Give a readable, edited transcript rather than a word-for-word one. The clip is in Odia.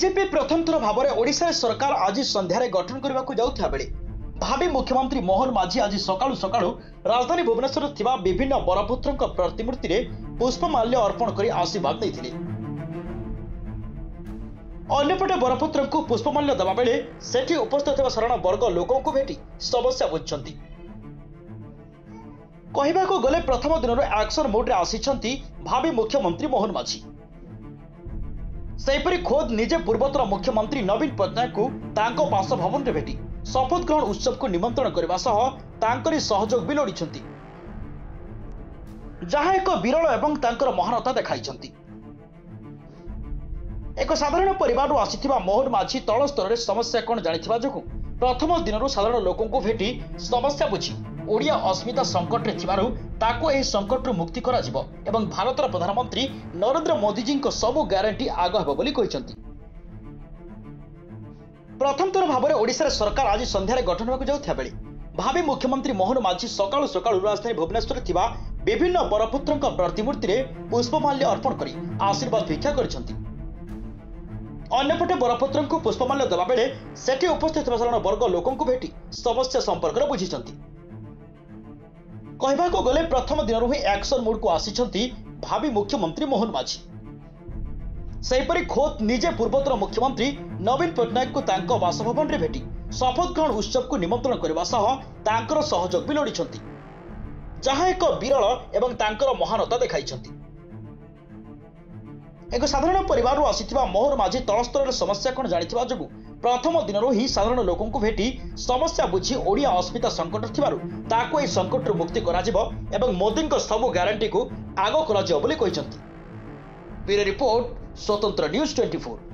ବିଜେପି ପ୍ରଥମ ଥର ଭାବରେ ଓଡ଼ିଶାରେ ସରକାର ଆଜି ସନ୍ଧ୍ୟାରେ ଗଠନ କରିବାକୁ ଯାଉଥିବା ବେଳେ ଭାବି ମୁଖ୍ୟମନ୍ତ୍ରୀ ମୋହନ ମାଝୀ ଆଜି ସକାଳୁ ସକାଳୁ ରାଜଧାନୀ ଭୁବନେଶ୍ୱରରେ ଥିବା ବିଭିନ୍ନ ବରପୁତ୍ରଙ୍କ ପ୍ରତିମୂର୍ତ୍ତିରେ ପୁଷ୍ପମାଲ୍ୟ ଅର୍ପଣ କରି ଆଶୀର୍ବାଦ ନେଇଥିଲେ। ଅନ୍ୟପଟେ ବରପୁତ୍ରଙ୍କୁ ପୁଷ୍ପମାଲ୍ୟ ଦେବା ବେଳେ ସେଠି ଉପସ୍ଥିତ ଥିବା ସାଧାରଣ ବର୍ଗ ଲୋକଙ୍କୁ ଭେଟି ସମସ୍ୟା ବୁଝିଛନ୍ତି। କହିବାକୁ ଗଲେ ପ୍ରଥମ ଦିନରୁ ଆକ୍ସନ ମୋଡ୍ରେ ଆସିଛନ୍ତି ଭାବି ମୁଖ୍ୟମନ୍ତ୍ରୀ ମୋହନ ମାଝୀ। ସେହିପରି ଖୋଦ୍ ନିଜେ ପୂର୍ବତନ ମୁଖ୍ୟମନ୍ତ୍ରୀ ନବୀନ ପଟ୍ଟନାୟକଙ୍କୁ ତାଙ୍କ ବାସଭବନରେ ଭେଟି ଶପଥ ଗ୍ରହଣ ଉତ୍ସବକୁ ନିମନ୍ତ୍ରଣ କରିବା ସହ ତାଙ୍କରି ସହଯୋଗ ବି ଲୋଡ଼ିଛନ୍ତି, ଯାହା ଏକ ବିରଳ ଏବଂ ତାଙ୍କର ମହାନତା ଦେଖାଇଛନ୍ତି। ଏକ ସାଧାରଣ ପରିବାରରୁ ଆସିଥିବା ମୋହନ ମାଝୀ ତଳ ସ୍ତରରେ ସମସ୍ୟା କ'ଣ ଜାଣିଥିବା ଯୋଗୁଁ ପ୍ରଥମ ଦିନରୁ ସାଧାରଣ ଲୋକଙ୍କୁ ଭେଟି ସମସ୍ୟା ବୁଝି ଓଡ଼ିଆ ଅସ୍ମିତା ସଙ୍କଟରେ ଥିବାରୁ ତାକୁ ଏହି ସଙ୍କଟରୁ ମୁକ୍ତି କରାଯିବ ଏବଂ ଭାରତର ପ୍ରଧାନମନ୍ତ୍ରୀ ନରେନ୍ଦ୍ର ମୋଦିଜୀଙ୍କ ସବୁ ଗ୍ୟାରେଣ୍ଟି ଆଗ ହେବ ବୋଲି କହିଛନ୍ତି। ପ୍ରଥମ ଥର ଭାବରେ ଓଡ଼ିଶାରେ ସରକାର ଆଜି ସନ୍ଧ୍ୟାରେ ଗଠନ ହେବାକୁ ଯାଉଥିବା ବେଳେ ଭାବି ମୁଖ୍ୟମନ୍ତ୍ରୀ ମୋହନ ମାଝୀ ସକାଳୁ ସକାଳୁ ରାଜଧାନୀ ଭୁବନେଶ୍ୱରରେ ଥିବା ବିଭିନ୍ନ ବରପୁତ୍ରଙ୍କ ପ୍ରତିମୂର୍ତ୍ତିରେ ପୁଷ୍ପମାଲ୍ୟ ଅର୍ପଣ କରି ଆଶୀର୍ବାଦ ଭିକ୍ଷା କରିଛନ୍ତି। ଅନ୍ୟପଟେ ବରପୁତ୍ରଙ୍କୁ ପୁଷ୍ପମାଲ୍ୟ ଦେବା ବେଳେ ସେଠି ଉପସ୍ଥିତ ଥିବା ସାଧାରଣ ବର୍ଗ ଲୋକଙ୍କୁ ଭେଟି ସମସ୍ୟା ସମ୍ପର୍କରେ ବୁଝିଛନ୍ତି। କହିବାକୁ ଗଲେ ପ୍ରଥମ ଦିନରୁ ହିଁ ଆକ୍ସନ ମୋଡ୍କୁ ଆସିଛନ୍ତି ଭାବି ମୁଖ୍ୟମନ୍ତ୍ରୀ ମୋହନ ମାଝୀ। ସେହିପରି ଖୋଦ୍ ନିଜେ ପୂର୍ବତନ ମୁଖ୍ୟମନ୍ତ୍ରୀ ନବୀନ ପଟ୍ଟନାୟକଙ୍କୁ ତାଙ୍କ ବାସଭବନରେ ଭେଟି ଶପଥ ଗ୍ରହଣ ଉତ୍ସବକୁ ନିମନ୍ତ୍ରଣ କରିବା ସହ ତାଙ୍କର ସହଯୋଗ ବି ଲୋଡ଼ିଛନ୍ତି, ଯାହା ଏକ ବିରଳ ଏବଂ ତାଙ୍କର ମହାନତା ଦେଖାଇଛନ୍ତି। ଏକ ସାଧାରଣ ପରିବାରରୁ ଆସିଥିବା ମୋହନ ମାଝୀ ତଳ ସ୍ତରରେ ସମସ୍ୟା କ'ଣ ଜାଣିଥିବା ଯୋଗୁଁ ପ୍ରଥମ ଦିନରୁ ହିଁ ସାଧାରଣ ଲୋକଙ୍କୁ ଭେଟି ସମସ୍ୟା ବୁଝି ଓଡ଼ିଆ ଅସ୍ମିତା ସଙ୍କଟ ଥିବାରୁ ତାକୁ ଏହି ସଙ୍କଟରୁ ମୁକ୍ତି କରାଯିବ ଏବଂ ମୋଦିଙ୍କ ସବୁ ଗ୍ୟାରେଣ୍ଟିକୁ ଆଗ କରାଯିବ ବୋଲି କହିଛନ୍ତି। ବ୍ୟୁରୋ ରିପୋର୍ଟ, ସ୍ୱତନ୍ତ୍ର ନ୍ୟୁଜ୍ 24।